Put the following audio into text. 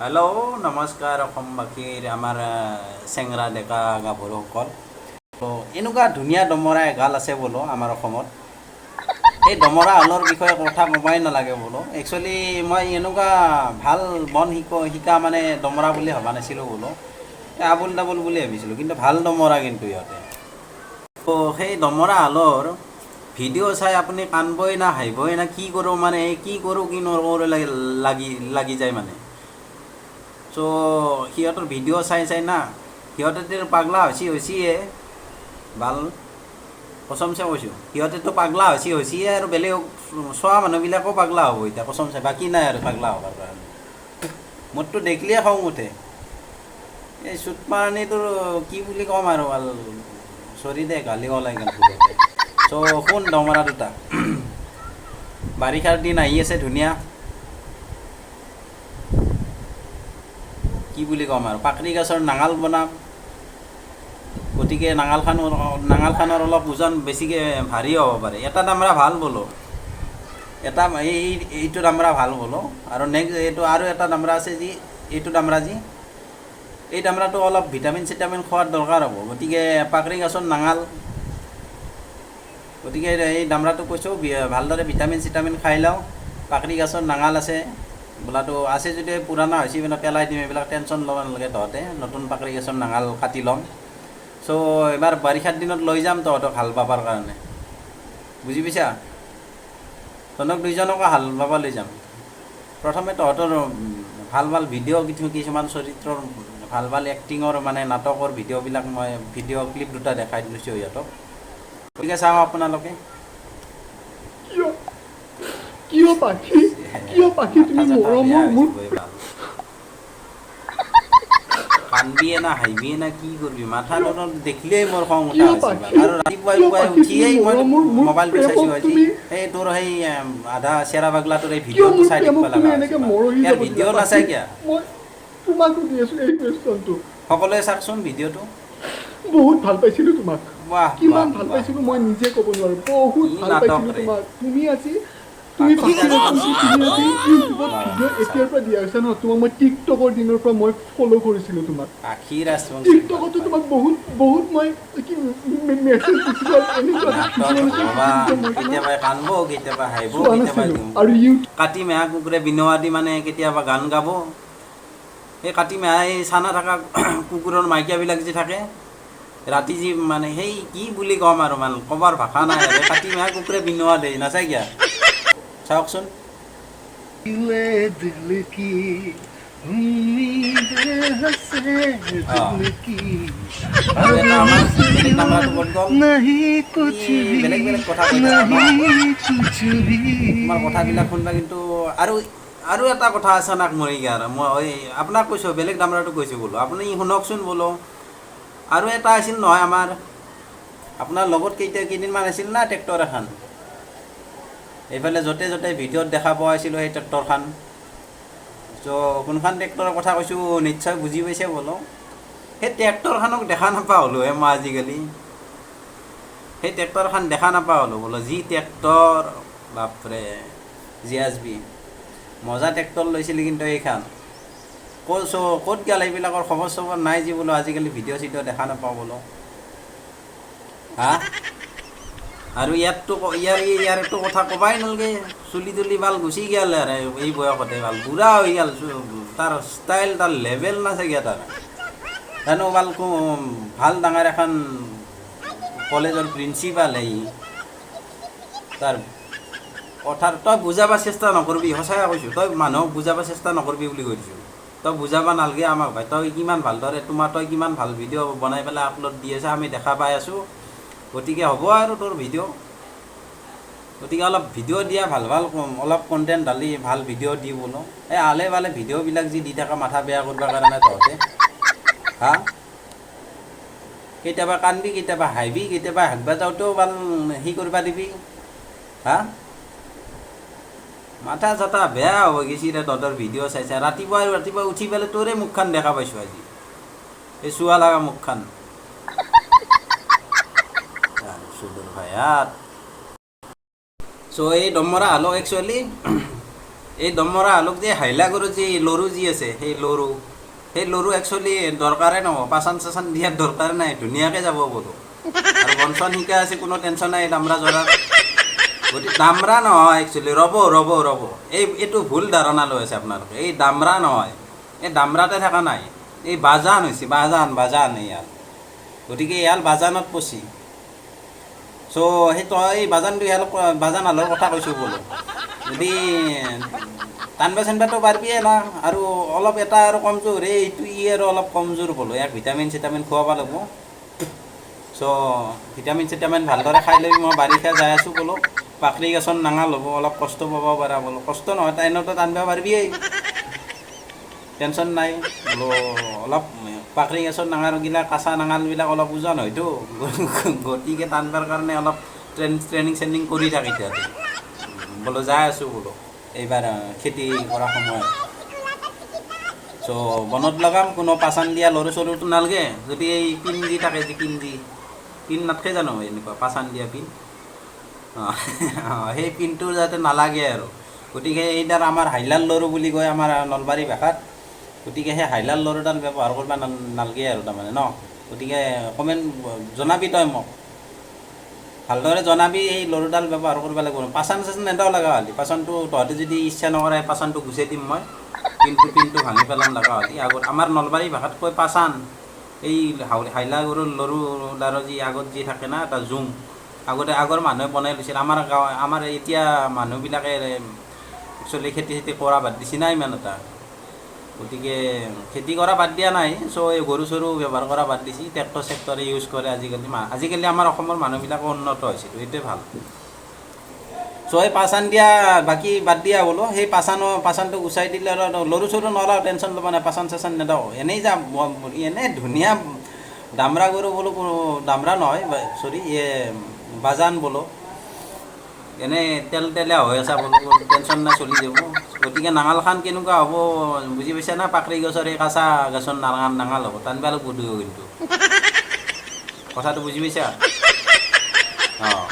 Hello', নমস্কাৰ অসমবাসীৰ আমাৰ চেংৰা ডেকা গাভৰুসকল। তো এনেকুৱা ধুনীয়া দমৰা এগাল আছে বোলো আমাৰ অসমত। এই দমৰা হালৰ বিষয়ে কথা ক'বাই নালাগে বোলো। একচুৱেলি মই এনেকুৱা ভাল বন শিকা মানে দমৰা বুলি ভবা নাছিলোঁ বোলো, এই আবোল তাবোল বুলি ভাবিছিলোঁ, কিন্তু ভাল দমৰা কিন্তু ইহঁতে। তো সেই দমৰা হালৰ ভিডিঅ' চাই আপুনি কান্দবই না হাঁহিবই না কি কৰোঁ, মানে কি কৰোঁ কি নকৰোঁ লাগি লাগি লাগি যায় মানে। চ' সিহঁতৰ ভিডিঅ' চাই চাই না সিহঁতে পাগলা হৈছে হৈছিয়ে ভাল, কচমচে কৈছোঁ, সিহঁতেতো পাগলা হৈছে হৈছিয়ে আৰু বেলেগ চোৱা মানুহবিলাকো পাগলা হ'ব এতিয়া, কচমচে বাকী নাই আৰু পাগলা হ'বৰ কাৰণে। মোৰতো দেখিলেই খং উঠে। এই চুটমাৰণিটোৰ কি বুলি ক'ম আৰু, ভাল চৰি দে, গালি ওলাই গ'ল ভুলতে। চ' শুন দমৰা দুটা, বাৰিষাৰ দিন আহি আছে ধুনীয়া, কি বুলি ক'ম আৰু, পাকৰি গছৰ নাঙল বনাম, গতিকে নাঙলখনৰ অলপ ওজন বেছিকৈ ভাৰী হ'ব পাৰে। এটা দামৰা ভাল বোলো, এটা এইটো দামৰা ভাল বোলো, আৰু নেক্সট এইটো আৰু এটা দামৰা আছে যি এইটো দামৰা, যি এই দামৰাটো অলপ ভিটামিন চিটামিন খোৱাৰ দৰকাৰ হ'ব, গতিকে পাকৰি গছৰ নাঙল, গতিকে এই দামৰাটো কৈছোঁ ভালদৰে ভিটামিন চিটামিন খাই লওঁ। পাকৰি গছৰ নাঙল আছে বোলাটো আছে যদি পুৰণা হৈছে মানে পেলাই দিম, এইবিলাক টেনশ্যন ল'ব নালাগে তহঁতে, নতুন পাকৰি গছৰ নাঙল কাটি ল'ম। চ' এইবাৰ বাৰিষাৰ দিনত লৈ যাম তহঁতক হাল বাবাৰ কাৰণে, বুজি পাইছা? তহঁতক দুইজনকো হাল বাব লৈ যাম। প্ৰথমে তহঁতৰ ভাল ভাল ভিডিঅ' কিছুমান চৰিত্ৰৰ ভাল ভাল এক্টিঙৰ মানে নাটকৰ ভিডিঅ'বিলাক মই ভিডিঅ' ক্লিপ দুটা দেখাই দিছোঁ সিহঁতক, গতিকে চাওঁ আপোনালোকে। কিয় কিয় পাখি, কিয় পাখি তুমি মৰমৰ মোৰ কান্দিয়ে না হাঁহিবিয়ে না কি কৰিবি, মাথা দেখিলেই মোৰ খং উঠা কিয় হৈছে। পাখি? আৰু ৰাতিপুৱাই কিয় পুৱাই পাখি তুমি উঠিয়েই মই মৰমৰ মোৰ মোবাইলটো প্ৰেমক চাইছোঁ আজি, তুমি এই তোৰ সেই আধা চেৰা পাগলাটোৰ এই কিয় ভিডিঅ'টো মোৰ চাই থাকিব প্ৰেমক তুমি লগা এনেকে হৈছে। মৰহি ইয়াৰ যাব দিলা ভিডিঅ' নাচাই পাখি? কিয়? মই তোমাকো দি আছো এই কুৱেশ্যনটো। সকলোৱে চাওকচোন ভিডিঅ'টো। বহুত ভাল পাইছিলো তোমাক, বাহ, কিমান বাহ, ভাল বাহ। পাইছিলো মই নিজে ক'ব নোৱাৰো, বহুত কি ভাল নাটক পাইছিলো ৰে। তোমাক। তুমি আজি, তুমি পাখি পাখি ৰাজবংশী। তুমি আজি ইউটিউবত বাহ, ভিডিঅ' এতিয়াৰ পৰা দিয়া হৈছে ন, তোমাক মই টিকটকৰ দিনৰ পৰা মই ফ'ল' কৰিছিলো তোমাক। পাখি ৰাজবংশী। টিকটকতো তোমাক বহুত বহুত মই কি মেছেজ দিছিলো, আৰু এনেকুৱা এটা নাটক ভিডিঅ' ভগৱান, নাছিল মই তোমাক কেতিয়াবা কান্দব, কেতিয়াবা হাঁহিব, চোৱা কেতিয়াবা নাছিলো। আৰু ইউটিউব কাতি মেহা কুকুৰে বিনোৱা দি মানে কেতিয়াবা গান গাব। সেই কাতি মেহা এই চানা থকা কুকুৰৰ মাইকীয়াবিলাক যি থাকে ৰাতি যি মানে সেই কি বুলি ক'ম আৰু, মানে ক'বাৰ ভাষা নাই আৰু। কাতি মেহা কুকুৰে বিনোৱা দেই নাচাই কিয়া, চাওকচোন। दिल की उम्मीद हंसे दिल की আৰু এটা আমাৰ বেলেগ নাম্বাৰটো ক'ত গ'ল? नहीं कुछ এই भी বেলেগ বেলেগ কথা কৈ থাকা ন? नहीं कुछ भी। তোমাৰ কথাবিলাক শুনবা কিন্তু আৰু এটা কথা আছে নাক মৰি গিয়া, মই এই আপোনাক কৈছোঁ, বেলেগ দামৰাটো কৈছোঁ বোলো, আপুনি শুনকচোন বোলো। আৰু এটা আছিল নহয় আমাৰ আপোনাৰ লগত কেইদিনমান আছিল না ট্ৰেক্টৰ এখন, এইফালে য'তে য'তে ভিডিঅ'ত দেখা পোৱা আছিলোঁ সেই ট্ৰেক্টৰখন। চ' কোনখন ট্ৰেক্টৰৰ কথা কৈছোঁ নিশ্চয় বুজি পাইছে বোলো। সেই ট্ৰেক্টৰখনক দেখা নাপা হ'লোহে মই আজিকালি, সেই ট্ৰেক্টৰখন দেখা নাপা হ'লোঁ বোলো। যি ট্ৰেক্টৰ, বাপৰে, জি এছ বি মজা ট্ৰেক্টৰ লৈছিলি, কিন্তু এইখন ক'ত ক'ত গ'ল এইবিলাকৰ খবৰ চবৰ নাই যি বোলো, আজিকালি ভিডিঅ' চিডিঅ' দেখা নাপাওঁ বোলো। হা, আৰু ইয়াততো ইয়াৰতো কথা ক'বাই নালাগে, চুলি তুলি ভাল গুচি গ'ল আৰু এই বয়সতে ভাল বুঢ়া হৈ গ'ল, তাৰ ষ্টাইল তাৰ লেভেল নাথাকে তাৰ। জানো ভাল ভাল ডাঙৰ এখন কলেজৰ প্ৰিন্সিপাল এই তাৰ কথাৰ তই বুজাব চেষ্টা নকৰিবি, সঁচাই কৈছোঁ, তই মানুহক বুজাব চেষ্টা নকৰিবি বুলি কৈ দিছোঁ। তই বুজাব নালাগে আমাক ভাই, তই কিমান ভালদৰে তোমাৰ তই কিমান ভাল ভিডিঅ' বনাই পেলাই আপলোড দি আছা আমি দেখা পাই আছোঁ, গতিকে হ'ব আৰু তোৰ ভিডিঅ'। গতিকে অলপ ভিডিঅ' দিয়া ভাল ভাল অলপ কণ্টেণ্ট ঢালি ভাল ভিডিঅ' দি বোলো। এই আলে বালে ভিডিঅ'বিলাক যি দি থাকা মাথা বেয়া কৰিবৰ কাৰণে তহঁতে, হা, কেতিয়াবা কান্দবি, কেতিয়াবা হাঁহিবি, কেতিয়াবা হাগবা যাওঁতেও ভাল সি কৰিবা দিবি, হা, মাথা চাথা বেয়া হ'ব গৈছি ৰে তহঁতৰ ভিডিঅ' চাই চাই। ৰাতিপুৱা ৰাতিপুৱা উঠি পেলাই তোৰে মুখখন দেখা পাইছোঁ আজি, এই চোৱা লগা মুখখন চুদুৰ ভাইয়াত। চ' এই দমৰা হালো একচুৱেলি এই দমৰা হালক যে হাইলা গৰু যি লৰু যি আছে, সেই লৰু একচুৱেলি দৰকাৰে নহ'ব। পাচান চাচান দিয়াৰ দৰকাৰ নাই, ধুনীয়াকৈ যাব বোলো। আৰু বন চন শিকা আছে, কোনো টেনশ্যন নাই দামৰা জৰাৰ। গতিকে দামৰা নহয় একচুৱেলি, ৰ'ব ৰ'ব ৰ'ব, এইটো ভুল ধাৰণা লৈ আছে আপোনালোকে। এই দামৰা নহয়, এই দামৰাতে থকা নাই, এই বাজান হৈছে, বাজান বাজান ইয়াত। গতিকে ইয়াল বাজানত পচি। চ' সেই তই এই বাজানটো ইয়াল বাজান হালৰ কথা কৈছোঁ বোলো। যদি টানবা চানবাটো পাৰিবিয়ে না। আৰু অলপ এটা আৰু কমজোৰ এইটো, ই আৰু অলপ কমজোৰ বোলো। ইয়াক ভিটামিন চিটামিন খুৱাব লাগিব। চ' ভিটামিন চিটামিন ভালদৰে খাই লৈ মই বাৰিষা যাই আছোঁ বোলো। পাকৰি গছৰ নাঙাল হ'ব, অলপ কষ্ট পাব পাৰা বোলো। কষ্ট নহয়, টাইনতো টানব পাৰিবিয়েই, টেনশ্যন নাই বোলো। অলপ পাকৰি গছৰ নাঙালগিলা, কাঁচা নাঙালবিলাক অলপ ওজন হয়তো, গতিকে টানবাৰ কাৰণে অলপ ট্ৰেইনিং চেইনিং কৰি থাক এতিয়াতে বোলো। যাই আছোঁ বোলো এইবাৰ খেতি কৰা সময়ত। চ' বনত লগাম, কোনো পাচান দিয়া লৰু চৰুটো নালাগে। যদি এই পিন দি থাকে যে, পিন দি, পিন নাথাকে জানো এনেকুৱা পাচান দিয়া পিন? অঁ, সেই পিনটো যাতে নালাগে আৰু। গতিকে এইডাল আমাৰ হাইলাল লৰু বুলি কয় আমাৰ নলবাৰী ভাষাত। গতিকে সেই হাইলাল লৰুডাল ব্যৱহাৰ কৰিব নালাগে আৰু তাৰমানে ন। গতিকে কমেণ্ট জনাবি তই মোক, ভালদৰে জনাবি। এই লৰুডাল ব্যৱহাৰ কৰিব লাগিব। পাচান চাচান নেদাও লগা হ'লে। পাচানটো তহঁতে যদি ইচ্ছা নকৰে, পাচানটো গুচাই দিম মই। পিনটো ভাঙি পেলাম লগা হ'লে। আগত আমাৰ নলবাৰী ভাষাত কয় পাচান। এই হাইলা গৰুৰ লৰুডালৰ যি আগত যি থাকে না এটা জোং, আগতে আগৰ মানুহে বনাই লৈছিল। আমাৰ গাঁও আমাৰ এতিয়া মানুহবিলাকে একচুৱেলি খেতি চেতি কৰা বাদ দিছে না ইমান এটা। গতিকে খেতি কৰা বাদ দিয়া নাই, চ' এই গৰু চৰু ব্যৱহাৰ কৰা বাদ দিছে, ট্ৰেক্টৰ চেক্টৰে ইউজ কৰে আজিকালি। আজিকালি আমাৰ অসমৰ মানুহবিলাকো উন্নত হৈছে, এইটোৱে ভাল। চ' এই পাচান দিয়া বাকী বাদ দিয়া বোলো। সেই পাচানটো গুচাই দিলে আৰু লৰু চৰু নলাও, টেনশ্যন ল'ব নাই। পাচান চাচান নেদাও, এনেই যাম। এনেই ধুনীয়া দামৰা গৰু বোলো, দামৰা নহয়, চৰি, বাজান বোলো। এনেই তেল তেলীয়া হৈ আছে বোলো, টেনশ্যন নাই, চলি যাব। গতিকে নাঙালখন কেনেকুৱা হ'ব বুজি পাইছা না? পাকৰি গছৰ এই কাঁচা গছৰ নাঙাল হ'ব, টানবা লাগিব দুয়ো। কিন্তু কথাটো বুজি পাইছা? অঁ।